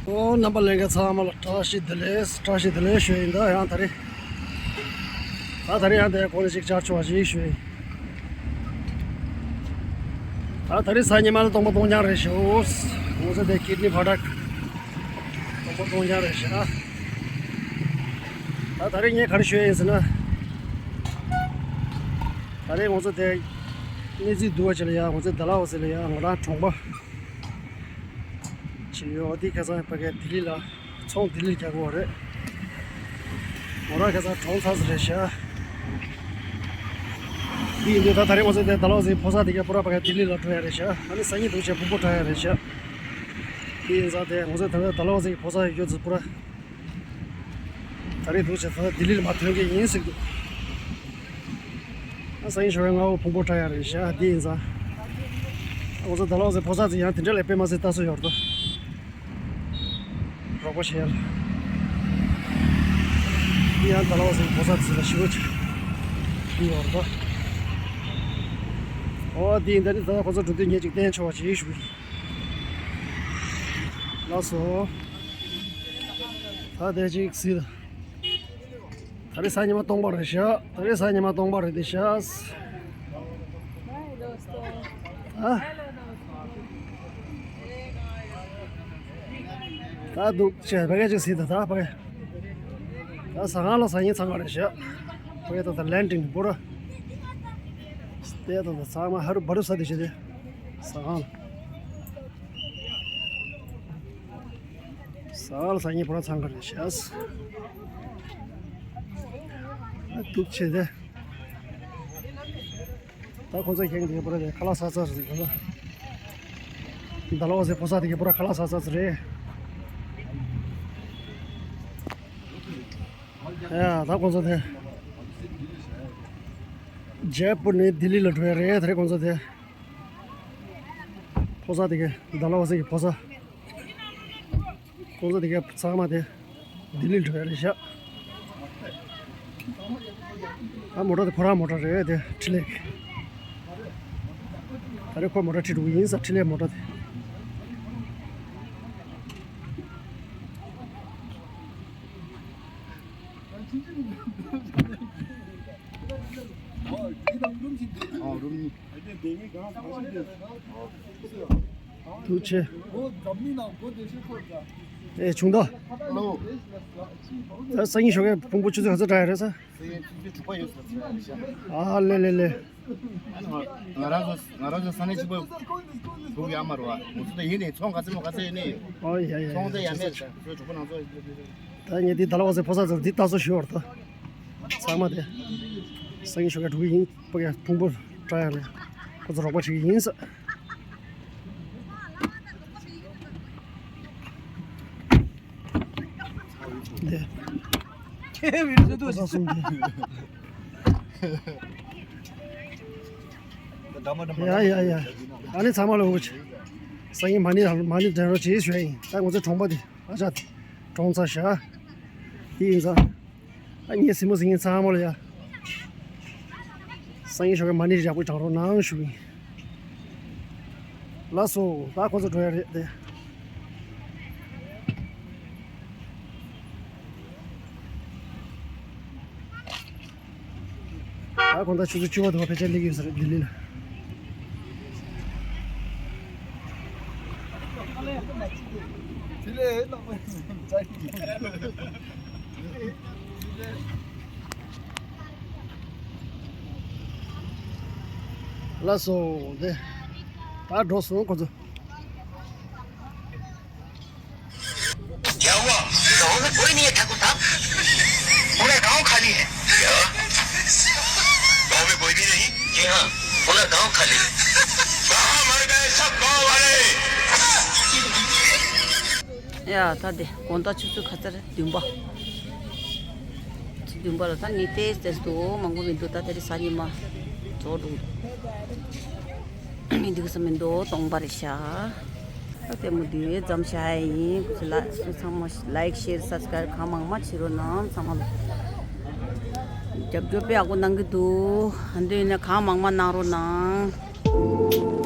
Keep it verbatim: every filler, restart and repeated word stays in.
ཨོ། རྣམ་པ་ལྷན་རྒྱས་ཚང་མ་ལ་བཀྲ་ཤིས་བདེ་ལེགས། བཀྲ་ཤིས་བདེ་ལེགས་ཞུ་ཡིན། ད་ཡང་ད་རེས། ད་ད་རེས་ཡང་དེ་གོ་ནས་ཅིག་བཅར་ཆོག་པ་ཞིག་ཞུ་ཡིན། ད་ད་རེས་གཟའ་ཉི་མ་ལ་སྟོང་པ་སྟོང་རྐྱང་རེད་ཤག་ངོ་ཚ་དེ་ཀིཌ་ནི་ཕར་ཊག་སྟོང་པ་སྟོང་རྐྱང་རེད་ཤག་ད་ད་རེས་ངས་ག་རེ་ཞུ་ཡིན་ཟེར་ན། ད་རེས་ང་ཚོ་དེ་གནས་ཚུལ་བསྡུ་བ་བྱེད་ལ་ཡ། ང་ཚོ་ཌལ་ཧོ་སི་ལ་ཡ། ང་རང་གྲོང་པ་ཅིག་ཡོད། འདི་ཁ་སང་ཕ་གིར་ལྡི་ལི་ལ་ཚོང་ལྡི་ལིར་རྒྱག་གི་ཡོད་རེད། ང་རང་ཁ་སང་གྲོངས་ཚར་ས་རེད་ཤག་འདི་ཡིན་དུས་ད་ད་རེས་ང་ཚོ་དེ་ཌལ་ཧོ་སི་ཕོ་གསར་དེ་ག་པུ་ར་ཕ་གིར་ལྡི་ལི་ལ་འགྲོ་ཡ་རེད་ཤག་ཨ་ནི་སང་ཉིན་འདུག་བྱས་ཕུང་པོ་འདྲ་ཡ་རེད་ཤག་འདི་ཡིན་ཙང་དེ་ང་ཚོ་ད་ལྟ་ཌལ་ཧོ་སི་ཕོ་གསར་ཡོད་ཚོ་པུ་ར། ད་རེས་འདུག་བྱས་ད་ལྟ་ལྡི་ལི་ལ་མར་ཐོན་གྱི་ཡིན་ཟེར་གྱི་འདུག་ཨ་སང་ཉིན་ཞོགས་པའི་སྔ་པོ་ཕུང་པོ་འདྲ་ཡ་རེད་ཤག་འདི་ཡིན་ཙང་། ང་ཚོ་ཌལ་ཧོ་སི་ཕོ་གསར་ཚོ་ཡང་དེ་འདྲ་ལས་དཔེ་མ་སྲིད་ལྟ་སྲོལ་ཡོད་རེད་དོ། རོགས་པ་བྱེད་ཡ་ལ། འདི་ཡང་ཌལ་ཧོ་སི་ཕོ་གསར་ཚོ་ལ་ཞེ་པོ་ཅིག་འདི་ཡོད་རེད་དོ། ཨོ་འདི་ཡིན། ད་ནི་ད་ལྟ་ཁོ་ཚོ་འགྲོ་དུས་ངས་ཅིག་བསྟན་ཆོག་པ་ཅིག་ཞུ་གི་ཡིན། ལགས་སོ། ད་དེ་ཅིག་གཟིགས། ད་རེས་གཟའ་ཉི་མ་སྟོང་པ་རེད་ཤག་ད་རེས་གཟའ་ཉི་མ་སྟོང་པ་རེད་དེ་ཤག་ཨ། ད་འདུག་བྱས་ཕ་གི་ཅིག་གཟིགས། ད་ད་ཕ་གི། ད་ཟ་ཁང་ལ་ཟ་ཉིན་ཚང་མ་རེད་ཤག་ཕ་གི་ད་ད་ལན་ཀྲིན་པུ་ར། དེ་ད་ད་ཚང་མ་ཧ་རུ་བ་རུ་ས་དེ་བྱས་ཏེ། ཟ་ཁང་ལ། ཟ་ཁང་ལ་ཟ་ཉིན་པུ་ར་ཚང་ག་རེད་ཤག་ཨ་འདུག་བྱས་ཏེ། ད་ཁོང་ཚོ་ཁེངས་དེ་པུ་ར་དེ་ཁ་ལག་ཟ་ས་རེད། ད་ལྟ་ཌལ་ཧོ་སི་ཕོ་གསར་དེ་ག་པུ་ར་ཁ་ལག་ཟ་ས་རེད། ཡ་ད་ཁོང་ཚོ་དེ་ཇེ་པུར་ནས་ལྡི་ལི་ལ་འགྲོ་ཡ་རེད། ད་རེས་ཁོང་ཚོ་དེ་ཕོ་གསར་དེ་ག་ཌལ་ཧོ་སི་གི་ཕོ་གསར། ཁོང་ཚོ་དེ་ག་ཚང་མ་དེ་ལྡི་ལི་འགྲོ་ཡ་རེད་ཤག་ཨ་མོ་ཊ་དེ་ཁོ་རང་མོ་ཊ་རེད་དེ། ཁྲི་ལེགས། ད་རེས་ཁོ་མོ་ཊ་ཁྲིད་འགྲོ་གི་ཡིན་ས། ཁྲི་ལེགས་མོ་ཊ་དེ། འདུག་བྱས། ཨེ་ཆུང་དོ། ད་སང་ཉིན་ཞོགས་ཀས་ཕུང་པོ་ཆུ་ཚོད་ག་ཚོད་དྲག་ཡ་རེད་ས། ཨ་ལེ་ལེ་ལེ། ང་རང་ཚོ་ང་རང་ཚོ་ས་གནས་གཅིག་པ་འདུག་ཡ་མ་རེད་བ། ང་ཚོ་ད་ཡིན་ནའི་ཚོང་ག་ཚོད་མོ་ག་ཚོད་ཡོད་ནའི་ཡོད། ཨོ་ཡ་ཡ་ཚོང་ད་ཡ་མེད་ས། ཚོ་གྲོགས་པོ་ནང་ཚོ། ད་ངས་འདི་ད་ལ་བ་ཚེ་ཕོ་གསར་ཚོར་འདི་ལྟ་སོ་ཞུ་བར་དུ། ཚང་མ་དེ་སང་ཉིན་ཞོགས་ཀས་འགྲོ་གི་ཡིན། ཕ་གིར་ཕུང་པོ་བཀྲ་ཡ་ལ་ཁོ་ཚོ་རོགས་པ་བྱེད་ཀྱི་ཡིན་ས། འདི་ཁྱེད་མི་ཚོ་ཕོ་གསར་གསུམ་འདི། ཡ་ཡ་ཡ། ཨ་ནི་ཚང་མ་ལ་འོ་ཆེ། སང་ཉིན་མ་ཎི་མ་ཎི་འདྲེན་རོགས་བྱེད་ཞུ་ཡ་ཡིན། ད་ང་ཚོའི་གྲོང་པ་འདི་ཨ་ཅག་གྲོངས་ཚར་ཤག་འདི་ཡིན་ཙང་། ཨ་ངའི་སྲིང་མོ་སྲིང་ངེ་ཚང་མ་ལ་ཡ། སང་ཉིན་ཞོགས་ཀས་མ་ཎི་ཡག་པོ་བགྲང་རོགས་གནང་ཞུ་ཡིན། ལགས་སོ། ད་ཁོ་ཚོ་འགྲོ་ཡ་རེད་དེ། ད་ཁོང་ད་ཆུ་ཚོད་བཅུ་པ་དུ་བ་ཕལ་ཆེར་སླེབས་ཡོད་ས་རེད་ལྡི་ལི་ལ། ལགས་སོ། དེ་ད་འགྲོ་སོང་ཁོ་ཚོ། क्या हुआ? गांव में कोई नहीं है ठाकुर साहब। पूरा गांव खाली है। क्या? गांव में कोई भी नहीं? जी हाँ, पूरा गांव खाली है। कहाँ मर गए सब गांव वाले? ཡ་ད་དེ་དགོང་དག་ཆུ་ཚོད་ག་ཚོད་རེད། བདུན་པ། ཆུ་ཚོད་བདུན་པ་ལ་ད་ནི་ཏེས་ཏེས་འདུག་མང་པོ་མི་འདུག་ད་དེ་རིང་གཟའ་ཉི་མ་རྫོགས་འགྲོ་འདུག་འདུག་ས་མི་འདུག་སྟོང་པ་རེད་ཤག་ད་ལྟད་མོ་འདི་ཙམ་བཞག་ཡ་ཡིན། ཁོ་ཚོ་ལ་སུ་ཚང་མ་ལའིག་ཤེར་སབ་སི་ཀ་རབ་གང་མང་མང་བྱེད་རོགས་གནང་། ཚང་མ་རྒྱབ་སྐྱོར་དཔེ་ཡག་པོ་གནང་གི་འདུག་ཨ་འདི་ཡིན་ན་གང་མང་མང་གནང་རོགས་གནང་།